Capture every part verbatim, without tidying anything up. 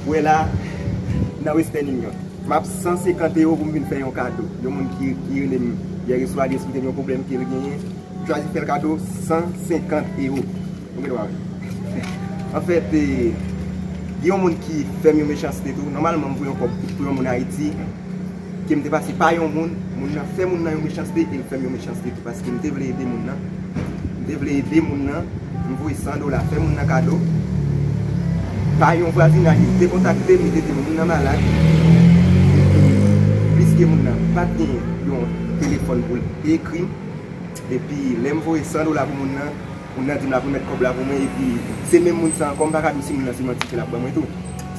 Wè la, nan Western Union. M ap san senkant ewo pou m vin fè yon kado. Yon moun ki, ki rele m yè reswa, li esplike m yon pwoblèm ke l genyen. M chwazi fè l kado san senkant ewo. Ou gen dwa wè. Anfèt, eh, gen yon moun ki fè m yon mechanste tou. Nòmalman, m voye yon kòb pou yon moun Ayiti. Ke m te pase pa yon moun, moun nan fè moun nan yon mechanste e l fè m yon mechanste tou, paske m te vle ede moun nan. M te vle ede moun nan, m voye san dola, fè moun nan kado. Pa yon vwazinaj, li te kontakte m, li te di m moun nan malad. Epi, pliske moun nan pa t gen yon telefòn pou l ekri m, epi lè m voye san dola pou moun nan, moun nan di m l ap remèt kòb la pou mwen, epi se menm moun sa ankò, m pa ka di w si moun nan se manti ke l ap ban mwen tou.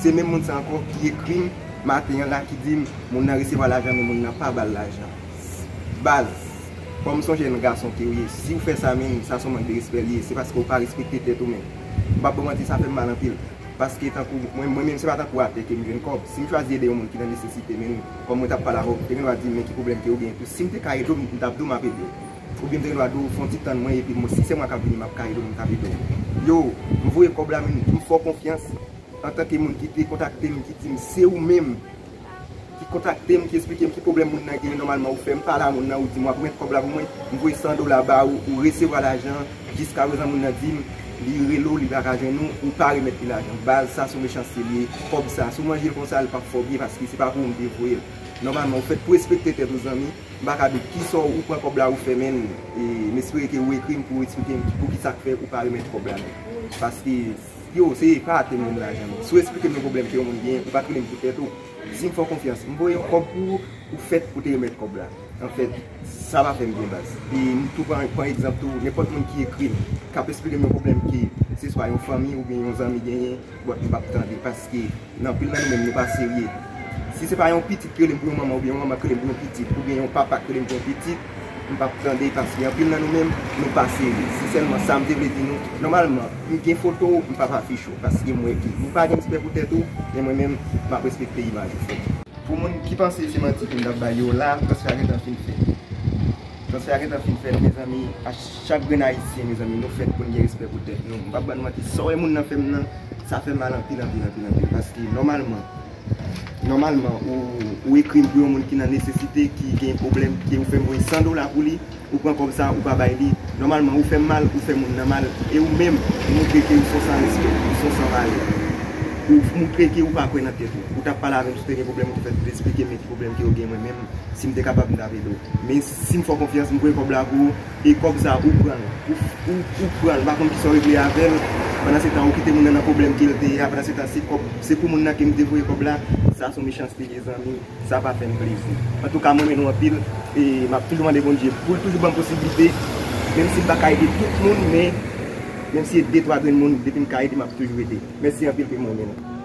Se menm moun sa ankò ki ekri m maten an la, ki di m moun nan resevwa lajan, men moun nan pa ba l lajan. Baz, kòm s on jèn gason ke w ye, si w fè sa, menm, sa s on mank de respè li ye, se paske w pa respekte tèt ou menm. M p ap ba w manti, sa fè m mal anpil. Paske tankou mwen, mwen menm, se pa tankou atè ke m jwenn kòb. Si m chwazi ede yon moun ki nan nesesite, menm, kòm mwen t ap pale avè w, ou te gen dwa di m, men ki pwoblèm ke w genyen tou. Si m te ka ede w, m t ap di w m ap ede w. Oubyen m te gen dwa di w fè yon ti tann mwen, epi mwen, si se mwen k ap vini, m ap ka ede w, m t ap ede w. Yo, m voye kòb la, menm, m fè w konfyans. Antanke moun ki te kontakte m, ki di m se ou menm ki kontakte m, ki esplike m ki pwoblèm moun nan genyen, nòmalman ou fè m pale a moun nan, ou di m w ap remèt kòb la pou mwen, m voye san dola ba ou, ou resevwa lajan, jiskaprezan moun nan di m li rele w, li pa ka jwenn ou, ou pa remèt li lajan. Baz, sa s on mechanste li ye, kòb sa, si w manje l konsa, li p ap fè w byen, paske se pa pou ou m te voye l. Nòmalman, ou fèt pou respekte tèt ou, zanmi. M pa ka di w kisa w pran kòb la ou fè, men, e, m espere ke ou ekri m pou w eksplike m poukisa k fè ou pa remèt kòb la, men. Paske, yo, se pa atè m jwenn lajan, men. Si w eksplike m yon pwoblèm ke yon moun genyen, ou pa t rele m pou tèt ou. Si m fè w konfyans, m voye yon kòb pou ou, ou fèt pou te remèt kòb la. Anfèt, sa pa fè m byen, baz. E m tou pran, pran egzanp tou, nenpòt moun ki ekri m, k ap eksplike m yon pwoblèm ke se swa yon fanmi oubyen yon zanmi genyen, Bon, m p ap tande, paske nan anpil nan nou menm, nou pa serye. Si se pa yon pitit ki rele m pou yon manman, oubyen yon manman ki rele m pou yon pitit, oubyen yon papa ki rele m pou yon pitit, m p ap tande, paske anpil nan nou menm, nou pa serye. Se sèlman sa m te vle di nou. Nòmalman, m gen foto w, m p ap afich ou, paske m wè ke ou pa gen respè pou tèt ou, men mwen menm, m ap respekte imaj ou, frè. Pou moun ki panse se manti ke m t ap bay yo la, transfè a gentan fin fèt. Transfè a gentan fin fèt, mezanmi. A chak grenn Ayisyen, mezanmi, nou fèt pou n gen respè pou tèt nou. M p ap ban nou manti, sa w wè moun nan fè m nan, sa fè m mal anpil, anpil, anpil, anpil. Paske nòmalman, nòmalman, ou, ou ekri m pou yon moun ki nan nesesite, ki gen pwoblèm, ke ou fè m voye san dola pou li, ou pran kòb sa, ou pa bay li. Nòmalman, ou fè m mal, ou fè moun nan mal. E ou menm, ou montre ke ou s on san respè, ou s on san valè. Ou montre ke ou pa kwè nan tèt ou. Ou t ap pale avè m, si w te gen pwoblèm, ou te fèt eksplike m ki pwoblèm ke ou gen, mwen menm, si m te kapab, m t ap ede w. Men si m fè w konfyans, m voye kòb la pou ou, e kòb sa, ou pran l. Ou, ou, ou pran l, m pa konn kisa w regle avè l. Pandansetan, ou kite moun nan nan pwoblèm ke l te ye a. Pandansetan, se kòb, se pou moun nan ke m te voye kòb la. Sa s on mechanste, mezanmi. Sa pa fè m plezi. Antouka, m renmen nou anpil. E m ap toujou mande Bondye pou l toujou ban m posiblite. Menm si m pa ka ede tout moun, men menm si se de twa grenn moun, depi m ka ede, m ap toujou ede. Mèsi anpil, ke m renmen nou.